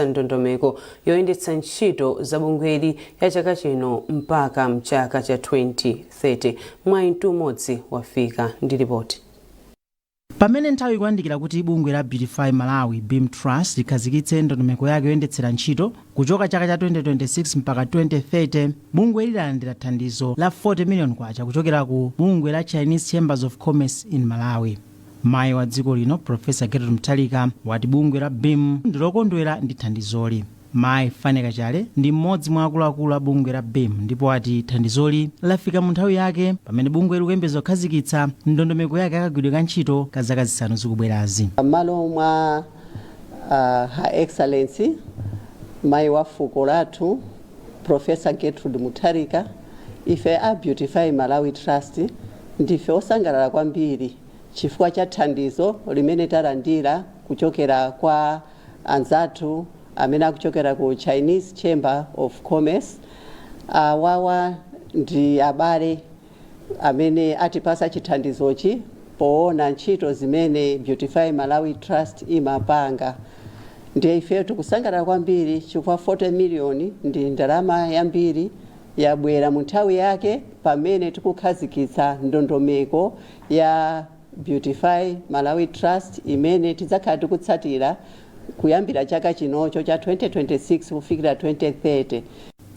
Ndondomeko yoyendetsa ntchito za bungweli ya chaka chino mpaka mchaka cha 2030. Mwayi Mtumodzi wafika ndi ripoti. Pamene nthawi ikuyandikira kuti bungwe la Beautify Malawi, BEAM Trust, likhazikitse ndondomeko yake yoyendetsera ntchito kuchoka chaka cha 2026 mpaka 2030, bungwe lilalandira thandizo la 40 million kwacha kuchokera ku bungwe la Chinese Chambers of Commerce in Malawi. Mayi wa dziko lino, Professor Gertrude Mutharika, wati bungwe la BEAM ndilokondwera ndi thandizoli. Mayi Fane Kachale ndi mmodzi mwa akuluakulu a bungwe la BEAM ndipo ati thandizoli lafika mu nthawi yake pamene bungwe likuyembekeza kukhazikitsa ndondomeko yake yakagwiridwe ka ntchito ka zaka 5 zikubwerazi. M'malo mwa Her Excellency mayi wa fuko lathu, Professor Gertrude Mutharika, ife a Beautify Malawi Trust ndife osangalala kwambiri chifukwa cha thandizo limene talandira kuchokera kwa anzathu amene akuchokera ku Chinese Chamber of Commerce. Awawa ndi abale amene atipasa chithandizochi poona ntchito zimene Beautify Malawi Trust imapanga. Ndiye ifeyo tikusangalala kwambiri chifukwa 40 miliyoni ndi ndalama yambiri, yabwera mu nthawi yake pamene tikukhazikitsa ndondomeko ya Beautify Malawi Trust imene tidzakhala tikutsatira kuyambira chaka chinocho cha 2026 kufikira 2030.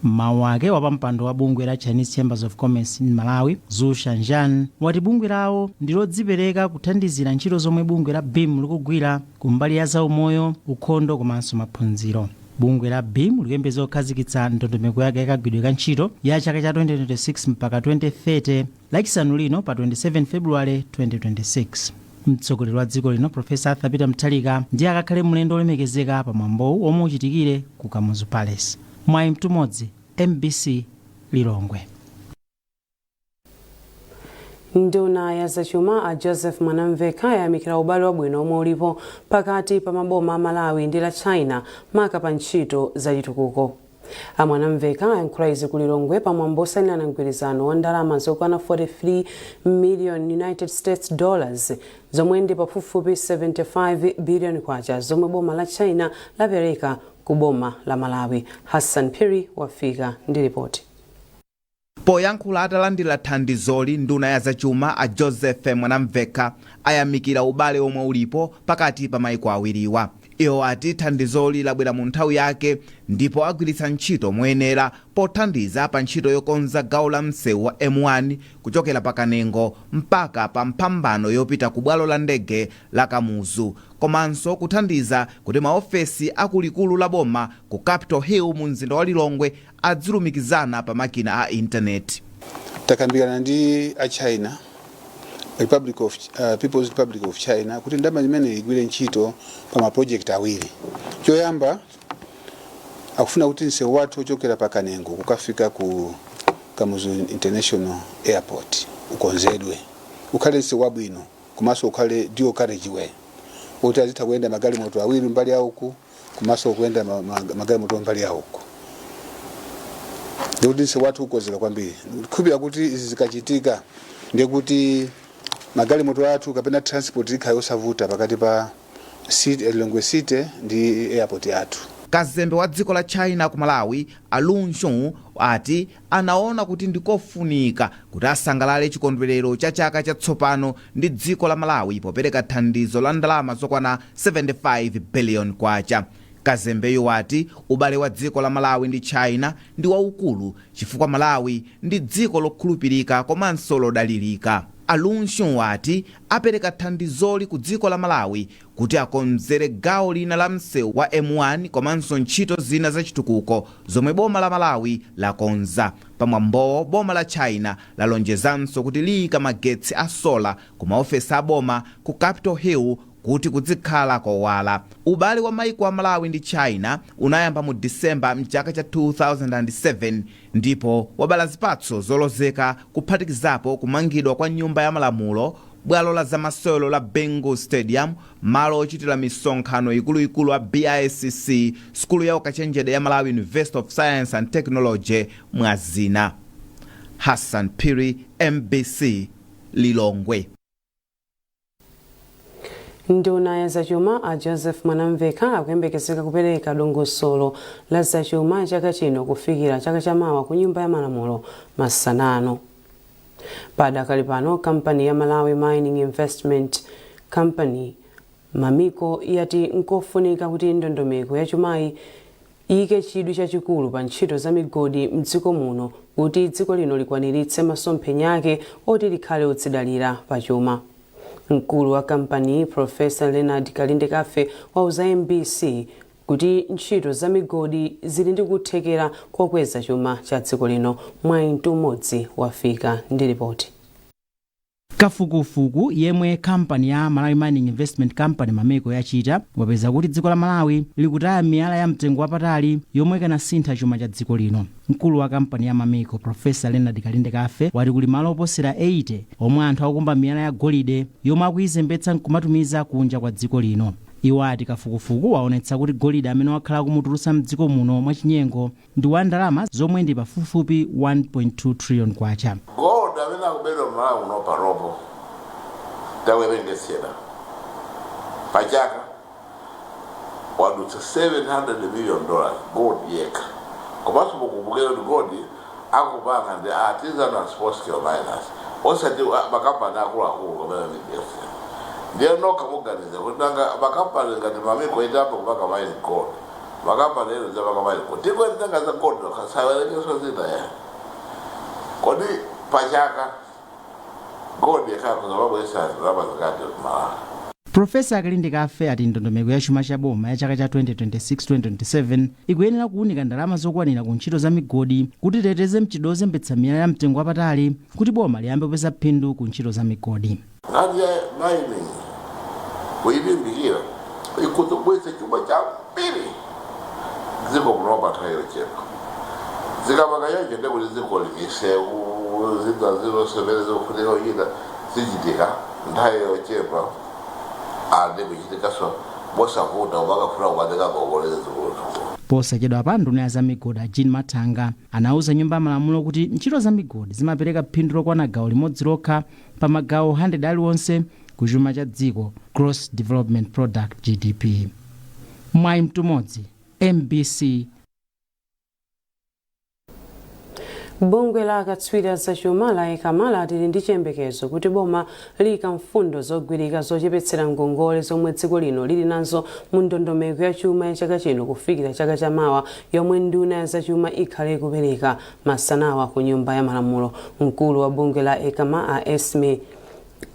Mawu ake, wapampando wa bungwe la Chinese Chambers of Commerce in Malawi, Zu Shanjan, wati bungwe lawo ndi lodzipereka kuthandizira ntchito zomwe bungwe la BEAM likugwira kumbali ya zaumoyo, ukhondo komanso maphunziro. Bungwe la BEAM likuyembekeza kukhazikitsa ndondomeko yake yakagwiridwe ka ntchito ya chaka cha 2026 mpaka 2030 Lachisanu lino pa 27 February 2026. Mtsogoleri wa dziko lino, Professor Arthur Peter Mutharika, ndiye akakhale mlendo olemekezeka pa mwambowu omwe uchitikire ku Kamuzu Palace. Mwayi Mtumodzi, MBC, Lilongwe. Nduna ya zachuma a Joseph Mwanamvekha ayamikira ubale wabwino omwe ulipo pakati pa maboma a Malawi ndi la China, maka pa ntchito zachitukuko. A Mwanamvekha ayankhula izi ku Lilongwe pamwambo osayinirana mgwirizano wa ndalama zokwana 43 million United States dollars, zomwe ndi pafupifupi 75 billion kwacha, zomwe boma la China lapereka ku boma la Malawi. Hassan Phiri wafika ndi ripoti. Poyankhula atalandira thandizoli, nduna ya zachuma a Joseph Mwanamvekha ayamikira ubale omwe ulipo pakati pa maiko awiriwa. Iwo ati thandizoli labwera mu nthawi yake ndipo agwiritsa ntchito moyenera pothandiza pa ntchito yokonza gawo la msewu wa M1 kuchokera pa Kanengo mpaka pa mphambano yopita ku bwalo la ndege la Kamuzu, komanso kuthandiza kuti maofesi akulikulu la boma ku Capitol Hill mu mzinda wa Lilongwe adzilumikizana pa makina a intaneti. Takambirana ndi a China, Republic of, People's Republic of China, kuti ndalama imene igwire ntchito pa ma project awiri. Choyamba, akufuna kuti msewu wathu ochokera pa Kanengo kukafika ku Kamuzu International Airport ukonzedwe, ukhale msewu wabwino komanso ukhale dual carriageway, kuti azitha kuyenda magalimoto awiri mbali yauku komanso kuyenda magalimoto mbali yauku, ndikuti msewu wathu ukonzeka kwambiri. Ndikhulupirira kuti izi zikachitika, ndikuti magalimoto athu kapena transport ikhala yosavuta pakati pa city, Lilongwe City ndi airport yathu. Kazembe wa dziko la China ku Malawi a Lu Xun ati anaona kuti ndikofunika kuti asangalale chikondwerero cha chaka chatsopano ndi dziko la Malawi popereka thandizo la ndalama zokwana 75 billion kwacha. Kazembeyo wati ubale wa dziko la Malawi ndi China ndi waukulu chifukwa Malawi ndi dziko lokhulupirika komanso lodalirika. A Lu Xun ati apereka thandizoli ku dziko la Malawi kuti akonzere gawo lina la msewu wa M1 komanso ntchito zina zachitukuko zomwe boma la Malawi lakonza. Pamwambowo, boma la China lalonjezanso kuti liyika magetsi a solar ku maofesi a boma ku Capitol Hill kuti kuzikhala kowala. Ubale wa maiko a Malawi ndi China unayamba mu Disemba mchaka cha 2007 ndipo wabala zipatso zolozeka, kuphatikizapo kumangidwa kwa Nyumba ya Malamulo, bwalo la zamasewero la Bingu Stadium, malo ochitira misonkhano ikuluikulu a BICC, sukulu ya ukachenjede ya Malawi University of Science and Technology, mwa zina. Hassan Phiri, MBC, Lilongwe. Nduna ya zachuma a Joseph Mwanamvekha akuyembekezeka kupereka dongosolo la zachuma chaka chino kufikira chaka chamawa ku Nyumba ya Malamulo masanano. Padakali pano, kampani ya Malawi Mining Investment Company, Mammiko, yati nkofunika kuti ndondomeko yachumayi iyike chidwi chachikulu pa ntchito za migodi mdziko muno kuti dziko lino likwaniritse masomphenya ake oti likhale odzidalira pachuma. Mkulu wa kampani, Professor Leonard Kalindekafe, wauza MBC kuti ntchito za migodi zili ndi kuthekera kokweza chuma cha dziko lino. Mwayi Mtumodzi wafika ndi ripoti. Kafukufuku yemwe kampani ya Malawi Mining Investment Company, Mammiko, yachita wapeza kuti dziko la Malawi likutaya miyala ya mtengo wapatali yomwe ikanasintha chuma cha dziko lino. Mkulu wa kampani ya Mammiko, Professor Leonard Kalindekafe, wati kuli malo oposera 80 omwe anthu akukumba miyala ya golide yomwe akuyizembetsa nkumatumiza kunja kwa dziko lino. Iwo ati kafukufuku waonetsa kuti golide amene wakhala kumutulutsa mdziko muno mwachinyengo ndi wa ndalama zomwe ndi pafupifupi 1.2 trillion kwacha. Gold amene akubedwa Malawi muno panopo, tawerengesera pachaka, wadutsa $700 million, gold yekha. Komanso mukumbukira kuti gold akupanga ndi artisanal and small scale miners, osati makampani akuluakulu kapena medium. Ndiye nokha muganiza kuti nanga makampani ngati Mammiko itamba kupanga mine gold, makampani eno zapanga mine gold, tikoendenga za gold nokha, sawerengeso zina ya kodi pachaka gold yekha kuzamabwesa ndalama zingati Malawi? Professor Kalindekafe ati ndondomeko ya chuma cha boma ya chaka cha 2026-2027 ikuyenera kuwunika ndalama zokwanira ku ntchito za migodi kuti teteze mchitidwe ozembetsa miyala ya mtengo wapatali, kuti boma liyambe kupeza phindu ku ntchito za migodi. Nkhani ya mining kuyilimbikira ikuzobweza chuma chambiri dziko muno pa nthawi yochepa. Zikapanga choncho, ndekuti dziko limisewu zina zilonse zimene zikufunika kuchita zichitika nthawi yochepa, andi kuchitikaso mosavuta umakafuna kumatenga ngongole zikuluzikulu. Posachedwa pa, nduna ya za migodi a Jean Mathanga anauza Nyumba ya Malamulo kuti ntchito za migodi zimapereka phindu lokwana gawo limodzi lokha pa magawo 100 aliwonse ku chuma cha dziko, Gross Development Product, GDP. Mwayi Mtumodzi, MBC. Bungwe la akatswiri a zachuma la ECAMA lati lili ndi chiyembekezo kuti boma liyika mfundo zogwirika zochepetsera ngongole zomwe dziko lino lili nazo mu ndondomeko ya chuma ya chaka chino kufikira chaka chamawa, yomwe nduna ya zachuma ikhale ikupereka masanawa ku Nyumba ya Malamulo. Mkulu wa bungwe la ECAMA, a Esme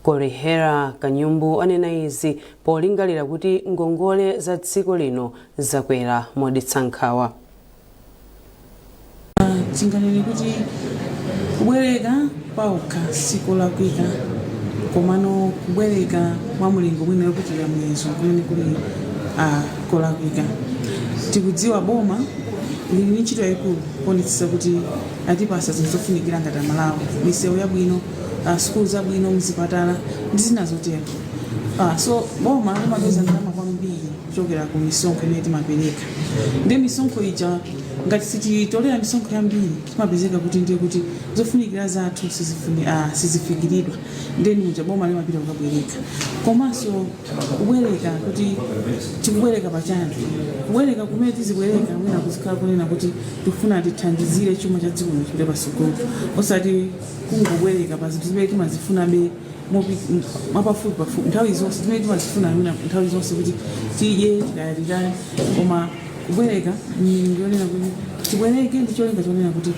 Korihera Kanyumbu, anena izi polingalira kuti ngongole za dziko lino zakwera modetsa nkhawa. Tinganene kuti kubwereka pawokha sikolakwika, komano kubwereka mwa mulingo mwina yopitirira muyezo kumene kuli kolakwika. Tikudziwa boma lili ndi ntchito yayikulu kuonetsetsa kuti atipasa zinthu zofunikira ngati Amalawi, misewu yabwino, sukulu zabwino, mzipatala ndi zina zotero. So boma limapeza ndalama kwambiri kuchokera ku misonkho imene timapereka. Ndi misonkho ija, ngati sititolera misonkho yambiri, timapezeka kuti ndiye kuti zofunikira zathu sizifikiridwa. Then muja boma limapita kukabwereka. Komanso kubwereka, kuti tikubwereka pachani? Kubwereka kumene tizibwereka mwina kuzikhala kunena kuti tikufuna tithandizire chuma cha dziko lino chipite patsogolo, osati kungobwereka pa zinthu zimene timazifunabe mwapafupi pafupi nthawi zonse, zimene timazifuna mwina nthawi zonse kuti tidye tikayatitani. Koma kubwereka ndionena kuti tibwereke ndi cholinga chonena kuti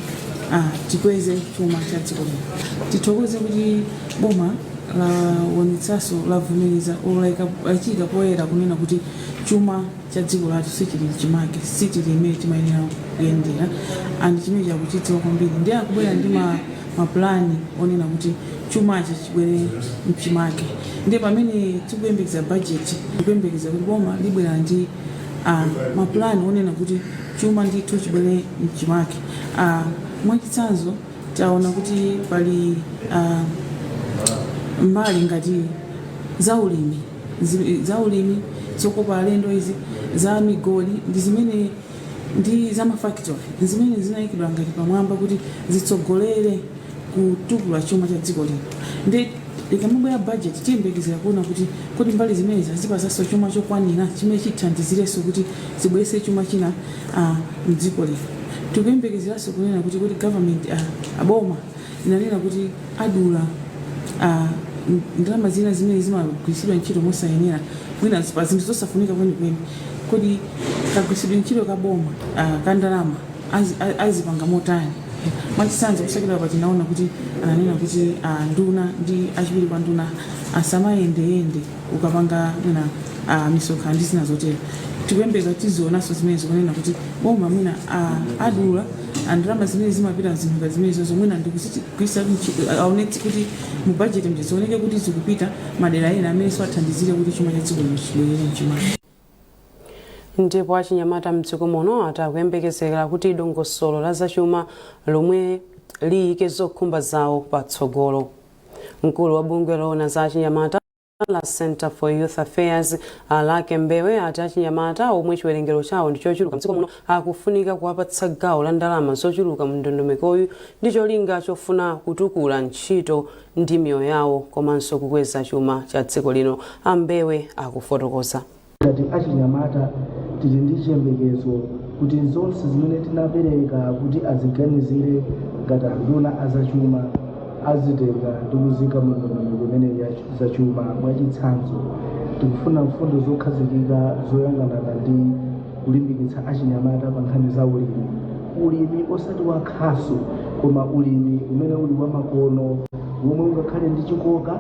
tikweze chuma cha dziko lino. Tithokoze kuti boma laonetsanso, lavomereza, lachika poyera kunena kuti chuma cha dziko lathu sichili chimake, sichili imene timayenera kuyendera, and chimene chakuchidziwa kwambiri. Ndiye akubwera ndi mapulani onena kuti chumachi chibwere mchimake. Ndiye pamene tikuyembekeza budget, tikuyembekeza kuti boma libwera ndi mapulani onena kuti chuma ndithu chibwere mchimake. Mwachitsanzo, taona kuti pali mbali ngati zaulimi, zaulimi, zokopa alendo, izi za migodi ndi zimene ndi za mafactory zimene zinayikidwa ngati pamwamba kuti zitsogolere kutukula chuma cha dziko lino. Ndi Ikamabwera budget, tiyembekezera kuona kuti kuti mbali zimenezi azipazanso chuma chokwanira chimene chithandizirenso kuti zibweretse chuma china mdziko lino. Tikuyembekezeranso kunena kuti government, aboma inanena kuti adula ndalama zina zimene zimagwiritsidwa ntchito mosayenera, mwina pa zinthu zosafunika kwenikweni. Kodi kagwiritsidwe ntchito ka boma ka ndalama azipanga motani? Mwachitsanzo, kusakidwa pa tinaona kuti ananena kuti nduna ndi achiwiri kwa nduna asamayendeyende ukapanga mwina misonkhano ndi zina zotero. Tikuyembekeza kuti tizionanso zimene zikunena kuti boma mwina adula ndalama zimene zimapita zinthu zimenezozo, mwina ndikuzigwiritsa aonetse kuti mu budget mje zioneke kuti zikupita madera ena amene athandizire kuti chuma cha dziko lino chibwerere mchimake. Ndipo achinyamata mdziko muno ati akuyembekezera kuti dongosolo la zachuma lomwe liyike zokhumba zawo patsogolo. Mkulu wa bungwe loona za achinyamata la Center for Youth Affairs, Alake Mbewe, ati achinyamata omwe chiwerengero chawo ndi chochuluka mdziko muno akufunika kuwapatsa gawo la ndalama zochuluka mu ndondomekoyu ndi cholinga chofuna kutukula ntchito ndi miyoyo yawo komanso kukweza chuma cha dziko lino. Ambewe akufotokoza. Ngati achinyamata, tili ndi chiyembekezo kuti zonse zimene tinapereka kuti aziganizire ngati anduna azachuma azitenga ndi kuzika mu ndondomeko imeneyi ya zachuma. Mwachitsanzo, tikufuna mfundo zokhazikika zoyang'anana ndi kulimbikitsa achinyamata pa nkhani za ulimi, ulimi osati wakhasu, koma ulimi umene uli wamakono, womwe ungakhale ndi chikoka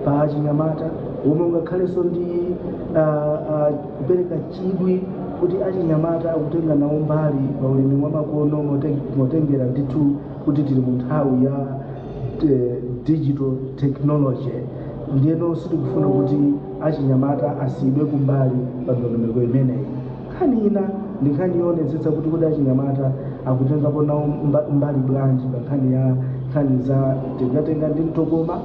pa achinyamata, womwe ungakhalenso ndi kupereka chidwi kuti achinyamata akutenga nawo mbali pa ulimi wamakono, motengera ndithu kuti tili mu nthawi ya digital technology. Ndiyeno sitikufuna kuti achinyamata asiyidwe kumbali pa ndondomeko imeneyi. Nkhani ina ndi nkhani yoonetsetsa kuti achinyamata akutengapo nawo mbali bwanji pa nkhani ya nkhani za mtengatenga ndi mtokoma,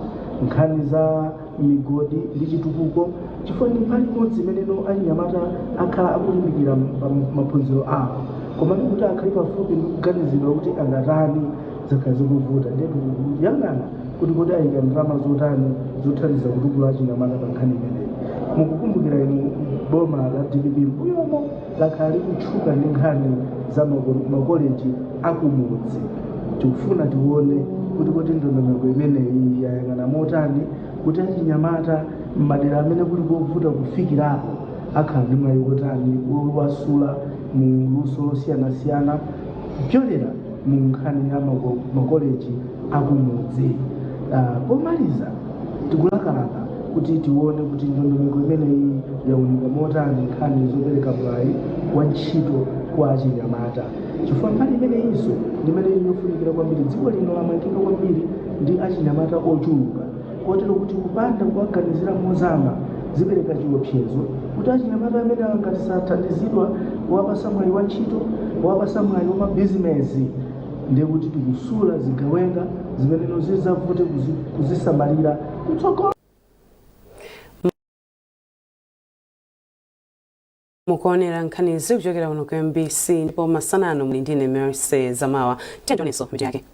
nkhani za migodi ndi chitukuko, chifukwa ndi mbali imodzi imeneno achinyamata akhala akulimbikira pa maphunziro awo, koma kuti akhale pafupi ndi kuganizidwa kuti angatani zakhala zikuvuta. Ndiye tikuyang'ana kuti kodi ayika ndalama zotani zothandiza kutukula achinyamata pa nkhani imeneyi. Mukukumbukira inu, boma la DPP mbuyomo lakhala likutchuka ndi nkhani za makoleji akumudzi. Tikufuna tione kuti kodi ndondomeko imeneyi yayang'ana motani kuti achinyamata m'madera amene kuli kovuta kufikirapo akhala ndi mwayi wotani wowasula mu luso losiyanasiyana kupyolera mu nkhani ya makoleji akumudzi. Pomaliza, tikulakalaka kuti tione kuti ndondomeko imeneyi yaunika motani nkhani zopereka mwayi wa ntchito kwa achinyamata, chifukwa mbali imeneyinso ndi imene yofunikira kwambiri. Dziko lino lamangika kwambiri ndi achinyamata ochuluka, kotero kuti kupanda kuwaganizira mozama zipereka chiopsezo kuti achinyamata amene angati sathandizidwa kuwapasa mwayi wa ntchito, kuwapasa mwayi wa mabizinesi, ndiye kuti tikusula zigawenga zimeneno zizavute kuzisamalira kutsogolo. Mukuonera nkhanizi kuchokera kuno ku MBC, ndipo masana ano muli ndine Mercy Zamawa. Tionenso mitu yake.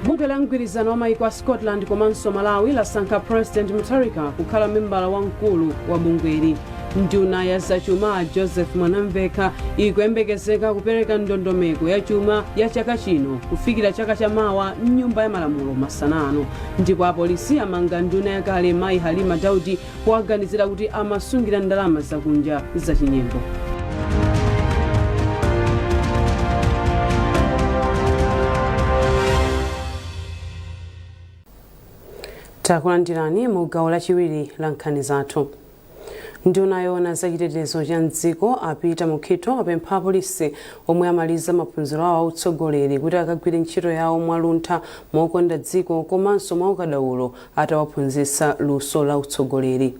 Bungwe la mgwirizano wa maiko a Scotland komanso Malawi lasankha President Mutharika kukhala membala wamkulu wa bungweli. Nduna ya zachuma Joseph Mwanamvekha ikuyembekezeka kupereka ndondomeko ya chuma ya chaka chino kufikira chaka chamawa mnyumba ya malamulo masana ano. Ndipo apolisi amanga nduna yakale mayi Halima Daudi powaganizira kuti amasungira ndalama zakunja zachinyengo. Takulandirani mu gawo lachiwiri la nkhani zathu. Nduna yoona zachitetezo cha mdziko a Peter Mukhito apempha apolisi omwe amaliza maphunziro awo autsogoleri kuti akagwire ntchito yawo mwaluntha, mokonda dziko komanso mwaukadaulo atawaphunzitsa luso la utsogoleri.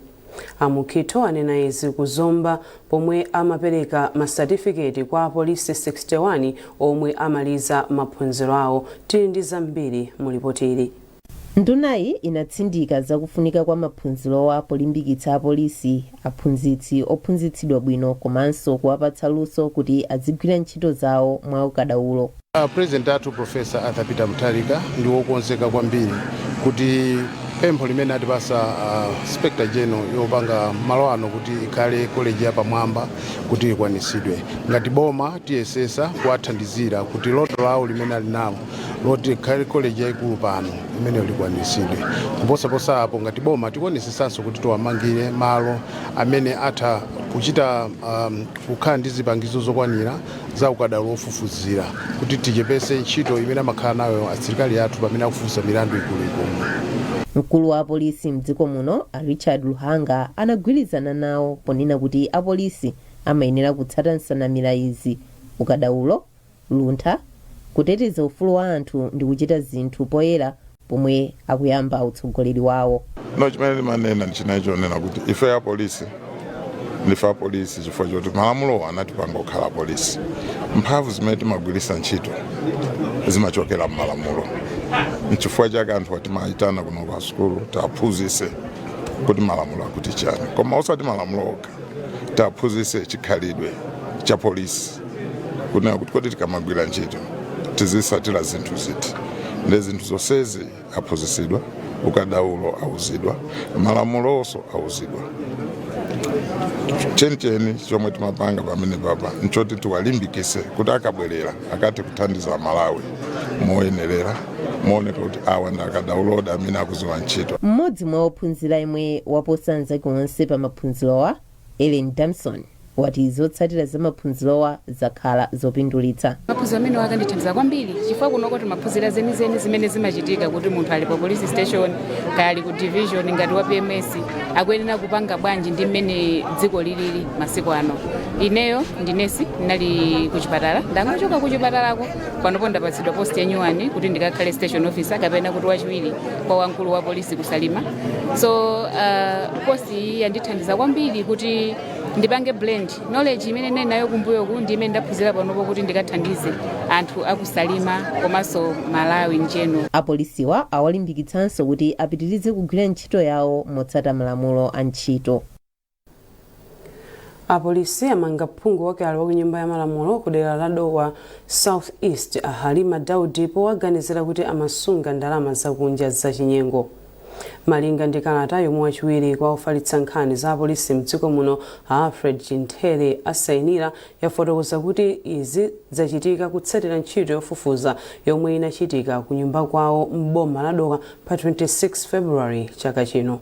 A Mukhito anena izi ku Zomba pomwe amapereka masatifiketi kwa apolisi 61 omwe amaliza maphunziro awo. Tili ndi zambiri mu lipoti ili. Ndunayi inatsindika zakufunika kwa maphunzirowa polimbikitsa apolisi, aphunzitsi ophunzitsidwa bwino komanso kuwapatsa luso kuti azigwira ntchito zawo mwaukadaulo. President athu, Professor Arthur Peter Mutharika, ndi wokonzeka kwambiri Kuti pempho limene atipasa Inspector General yopanga malo ano kuti ikhale koleji yapamwamba kuti ikwanisidwe, ngati boma tiyesesa kuwathandizira kuti loto lawo limene ali nalo loti ikhale koleji yayikulu pano imene likwanisidwe. Kuposaposa apo, ngati boma tikuonesesanso kuti tiwamangire malo amene atha kuchita kukhala ndi zipangizo zokwanira za ukadaulo wofufuzira, kuti tichepese ntchito imene amakhala nayo asilikali athu pamene akufufuza milandu ikuluikulu. Mkulu wa apolisi mdziko muno a Richard Luhanga anagwirizana nawo ponena kuti apolisi amayenera kutsata nsanamira izi: ukadaulo, luntha, kuteteza ufulu wa anthu ndi kuchita zinthu poyera pomwe akuyamba utsogoleri wawo. No, chimene ndimanena ndi chinayi chonena kuti ife apolisi ndife apolisi chifukwa choti malamulo anatipanga kukhala apolisi. Mphamvu zimene timagwiritsa ntchito zimachokera m'malamulo. Nchifukwa chake anthu timayitana kuno kwa sukulu tiaphunzitse kuti malamulo akuti chani, koma osati malamulo okha, tiaphunzitse chikhalidwe cha polisi, kunena kuti kodi tikamagwira ntchito tizisatira zinthu ziti. Ndi zinthu zonsezi aphunzitsidwa, ukadaulo auzidwa, malamulonso auzidwa. Chenicheni chomwe timapanga pamene papa nchoti tiwalimbikise kuti akabwerera akathe kuthandiza Malawi moyenerera, mooneka kuti awa ndi akadauloda amene akuziwa ntchito. Mmodzi mwa ophunzira yemwe waposa anzake onse pa maphunzirowa, Ellen Damson, wati zotsatira za maphunzirowa zakhala zopindulitsa. Maphunziro amene akandithandiza kwambiri chifukwa kunoko timaphunzira zenizeni zimene zimachitika kuti munthu ali pa police station, kaya ali ku division, ngati wa PMS akuyenera kupanga bwanji ndi mmene dziko lilili masiku ano. Ineyo ndi nesi, ndinali ku chipatala, ndangochoka ku chipatalako. Panopo ndapatsidwa post ya nyuwani kuti ndikakhale station officer, kapena kuti wachiwiri kwa wamkulu wa polisi kuSalima. So post iyi yandithandiza kwambiri kuti ndipange blend knowledge imene ndinali nayo kumbuyoku ndi imene ndaphunzira panopo kuti ndikathandize anthu akuSalima komanso Malawi in general. Apolisiwa awalimbikitsanso kuti apitirize kugwira ntchito yawo motsata malamulo a ntchito. Apolisi amanga phungu wakale wa ku Nyumba ya Malamulo ku dera la Dowa South East, a Halima Daudi, powaganizira kuti amasunga ndalama zakunja zachinyengo. Malinga ndi kalata yomwe wachiwiri kwa ofalitsa nkhani za apolisi mdziko muno, a Alfred Chinthere, asayinira, yafotokoza kuti izi zachitika kutsatira ntchito yofufuza yomwe inachitika ku nyumba kwawo m'boma la Dowa pa 26 February chaka chino.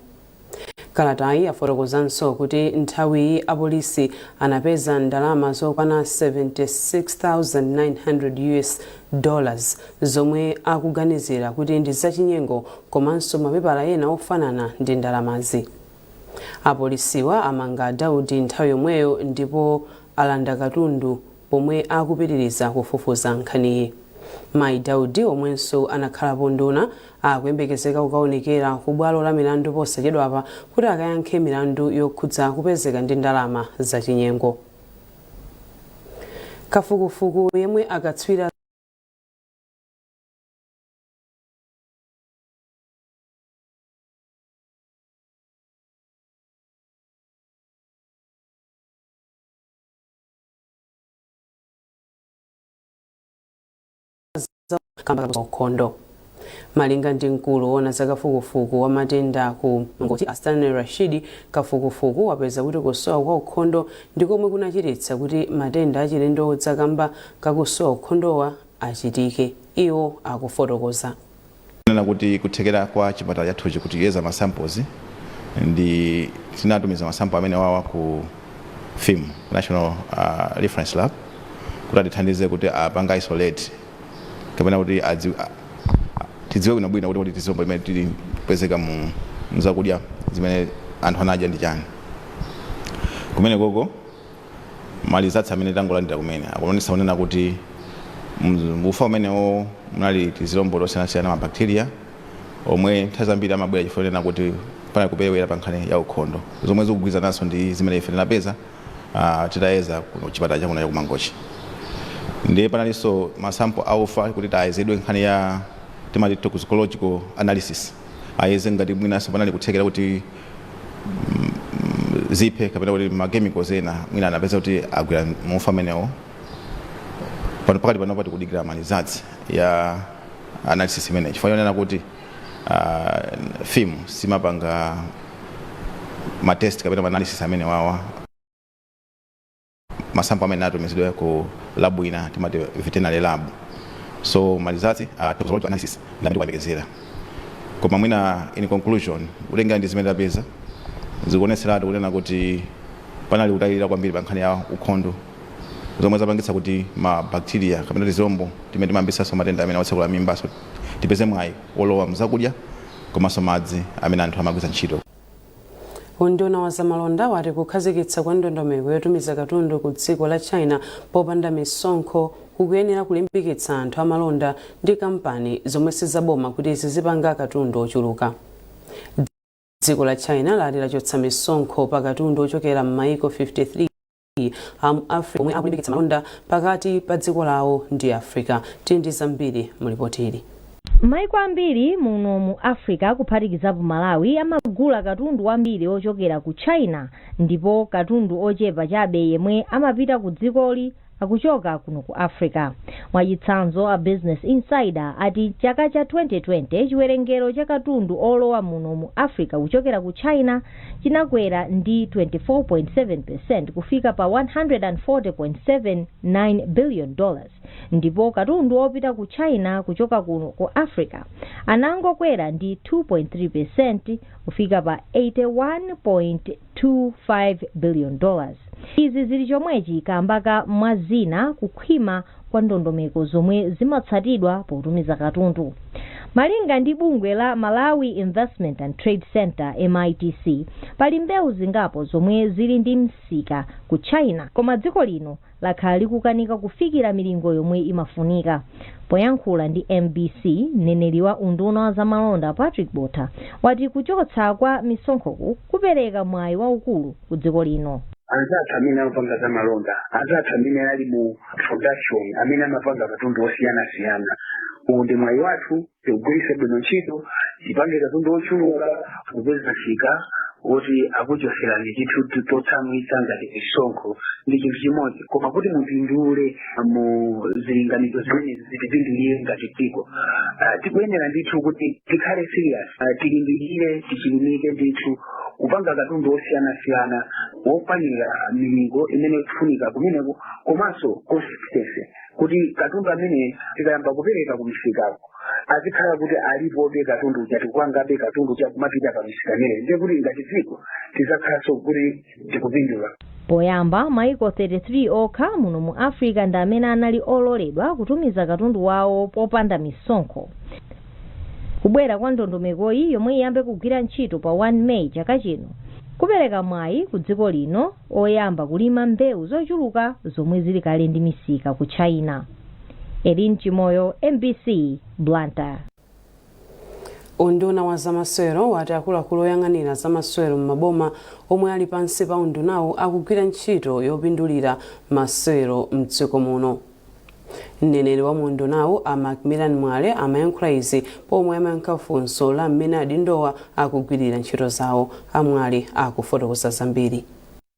Kalatayi yafotokozanso kuti nthawiyi apolisi anapeza ndalama zokwana 76,900 US dollars zomwe akuganizira kuti ndi zachinyengo komanso mapepala ena ofanana ndi ndalamazi. Apolisiwa amanga Daudi nthawi yomweyo ndipo alanda katundu pomwe akupitiriza kufufuza nkhaniyi. Mayi Daudi, omwenso anakhalapo nduna, akuyembekezeka kukaonekera ku bwalo la milandu posachedwapa kuti akayankhe milandu yokhudza kupezeka ndi ndalama zachinyengo. Kafukufuku yemwe akatswiri kamba ka ukhondo. Malinga ndi mkulu woona za kafukufuku wa matenda ku Mangochi, a Stanley Rashidi, kafukufuku wapeza kuti kusowa kwa ukhondo ndi komwe kunachititsa kuti matenda achilendo odza kamba kakusowa ukhondowa achitike. Iwo akufotokoza. Nena kuti kuthekera kwa chipatala chathuchi kuti kuyeza ma samples, ndi tinatumiza ma sample amene wawa ku FIM, National Reference Lab, kuti atithandize kuti apanga isolate kapena kuti tidziwe bwinobwino kuti tizilombo imene tili kupezeka mu mzakudya zimene anthu anadya ndi chani. Kumene koko ma results amene tangolandira kumene akuonetsa kunena kuti ufa umenewo munali tizilombo tosiyanasiyana, ma bacteria omwe nthawi zambiri amabwera chifukwa chonena kuti panali kuperewera pa nkhani ya ukhondo, zomwe zikugwirizananso ndi zimene ife tinapeza titayeza kuno chipatala chakuno chakuMangochi. Ndiye panalinso ma sample a ufa kuti tayezedwe nkhani ya timati toxicological analysis, ayeze ngati mwinanso panali kuthekera kuti ziphe kapena kuti ma chemicals ena mwina anapeza kuti agwira mufa amenewo. Pano pakati panopa tikudikira ma results ya analysis imeneyi chifukwa chonena kuti FIM simapanga ma test kapena ma analysis amene wawa. Ma sample amene atumizidwa ku lab ina, timati veterinary lab. So ma results, toxicological analysis, ndamene tikuyembekezera. Koma mwina in conclusion, kutengera ndi zimene tapeza, zikuonetseratu kunena kuti panali kutayirira kwambiri pa nkhani ya ukhondo, zomwe zapangitsa kuti ma bacteria kapena tizilombo timene timayambitsanso matenda amene otsekula mimbaso tipeze mwayi wolowa mzakudya komanso madzi amene anthu amagwiritsa ntchito. Unduna wa zamalonda wati kukhazikitsa kwa ndondomeko yotumiza katundu ku dziko la China popanda misonkho kukuyenera kulimbikitsa anthu amalonda ndi kampani zomwe sizaboma kuti zizipanga katundu ochuluka. Dziko la China lati lachotsa misonkho pa katundu ochokera m'maiko 53 a mu Africa omwe akulimbikitsa malonda pakati pa dziko lawo ndi Africa. Tili ndi zambiri mu ripoti ili. Maiko ambiri muno mu Africa, kuphatikizapo Malawi, amagula katundu wambiri ochokera ku China, ndipo katundu ochepa chabe yemwe amapita ku dzikoli akuchoka kuno ku Africa. Mwachitsanzo, a Business Insider ati chaka cha 2020 chiwerengero cha katundu olowa muno mu Africa kuchokera ku China chinakwera ndi 24.7% kufika pa $140.79 billion, ndipo katundu opita ku China kuchoka kuno ku Africa anangokwera ndi 2.3% kufika pa $81.25 billion. Izi zili chomwechi kamba ka, mwa zina, kukhwima kwa ndondomeko zomwe zimatsatidwa potumiza katundu. Malinga ndi bungwe la Malawi Investment and Trade Center, MITC, pali mbewu zingapo zomwe zili ndi msika ku China, koma dziko lino lakhala likukanika kufikira milingo yomwe imafunika. Poyankhula ndi MBC, mneneri wa unduna wa zamalonda Patrick Botha wati kuchotsa kwa misonkhoku kupereka mwayi waukulu ku dziko lino. Anzathu amene amapanga zamalonda, anzathu amene ali mu production, amene amapanga katundu osiyanasiyana, uwu ndi mwayi wathu. Tikugwiritse bwino ntchito, tipange katundu ochuluka. Kupeza msika woti akuchoserani chinthu totsamwitsa ngati misonkho ndi chinthu chimodzi, koma kuti mupindule mu zilinganizo zimenezi, zitipindulire ngati dziko, tikuyenera ndithu kuti tikhale serious, tilimbikire, tichilimike ndithu kupanga katundu osiyanasiyana wokwanira milingo imene ikufunika kumeneko, komanso consistency, kuti katundu amene tikayamba kupereka kumisikako azikhala kuti alipobe katundu uja, tikupangabe katundu uja kumapita pa misika imeneyo. Ndiye kuti ngati dziko tizakhalanso kuti tikupindula. Poyamba, maiko 33 okha muno mu Africa ndi amene anali ololedwa kutumiza katundu wawo popanda misonkho. Kubwera kwa ndondomekoyi, yomwe iyambe kugwira ntchito pa 1 Meyi chaka chino, kupereka mwayi ku dziko lino oyamba kulima mbewu zochuluka zomwe zili kale ndi misika ku China. Elin Chimoyo, MBC, Blantyre. Unduna wa zamasewero wati akuluakulu oyang'anira zamasewero m'maboma omwe ali pansi pa undunawo akugwira ntchito yopindulira masewero mdziko muno. Mneneri wa mundunawo a Macmillan Mwale amayankhula izi pomwe amayankha funso la mmene adindowa akugwirira ntchito zawo. Amwale akufotokoza zambiri.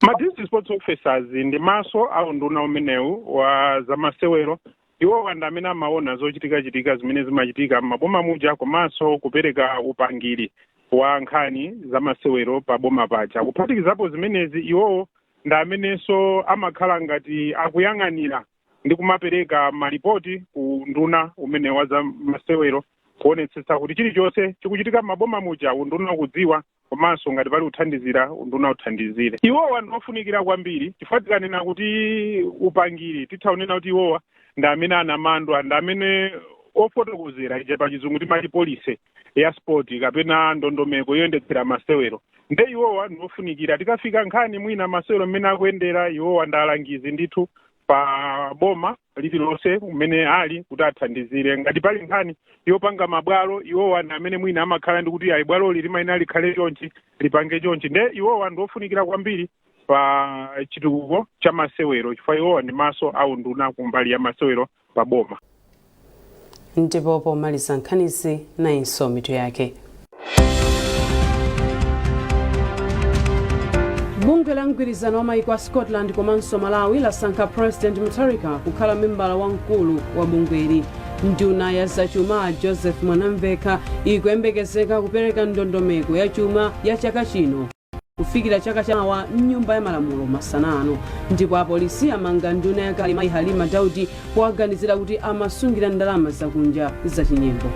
Ma district sports officers ndi maso a unduna umenewu wa zamasewero. Iwowa ndi amene amaona zochitikachitika zimene zimachitika m'maboma muja, komanso kupereka upangiri wa nkhani zamasewero pa boma paja. Kuphatikizapo zimenezi, iwowo ndi amenenso amakhala ngati akuyang'anira ndi kumapereka malipoti ku nduna umene wa zamasewero, kuonetsetsa kuti chilichonse chikuchitika m'maboma muja unduna ukudziwa, komanso ngati pali kuthandizira, unduna uthandizire. Iwowa ndi ofunikira kwambiri, chifukwa tikanena kuti upangiri, titha kunena kuti iwowa ndi amene anamandwa, ndi amene ofotokozera ija pachizungu timati policy ya sport kapena ndondomeko yoyendetsera masewero. Nde iwowa ndi ofunikira. Tikafika nkhani mwina masewero mmene akuyendera, iwowa ndi alangizi ndithu pa boma lililonse kumene ali, kuti athandizire. Ngati pali nkhani yopanga mabwalo, iwowa ndi amene mwina amakhala ndi kuti ayi, bwaloli limayenera likhale chonchi, lipange chonchi. Nde iwowa ndi ofunikira kwambiri pa chitukuko cha masewero, chifukwa iwowa ndi maso a unduna kumbali ya masewero pa boma. Ndipo pomaliza nkhanizi, nayinso mitu yake. Bungwe la mgwirizano wa maiko a Scotland komanso Malawi lasankha President Mutharika kukhala membala wamkulu wa bungweli. Nduna ya zachuma Joseph Mwanamvekha ikuyembekezeka kupereka ndondomeko ya chuma ya chaka chino kufikira chaka chamawa mnyumba ya malamulo masana ano. Ndipo apolisi amanga nduna yakale mayi Halima Daudi powaganizira kuti amasungira ndalama zakunja zachinyengo.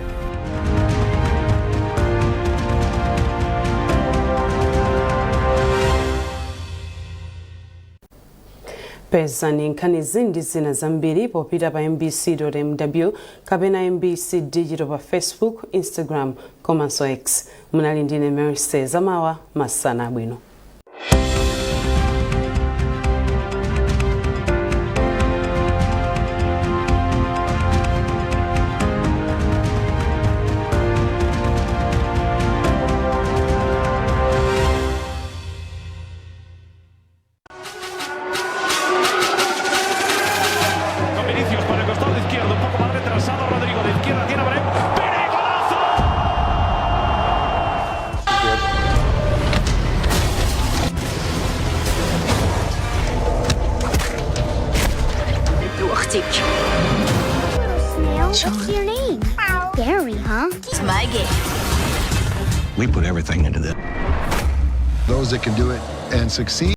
Pezani nkhanizi ndi zina zambiri popita pa mbc.mw kapena MBC Digital pa Facebook, Instagram komanso X. Munali ndine Mercy Zamawa. Masana abwino. Con Vinicius por el costado izquierdo, un poco más retrasado Rodrigo, de izquierda tiene a Brahim. ¡Pere, golazo! What's your name? Gary, huh? It's my game. We put everything into this. Those that can do it and succeed.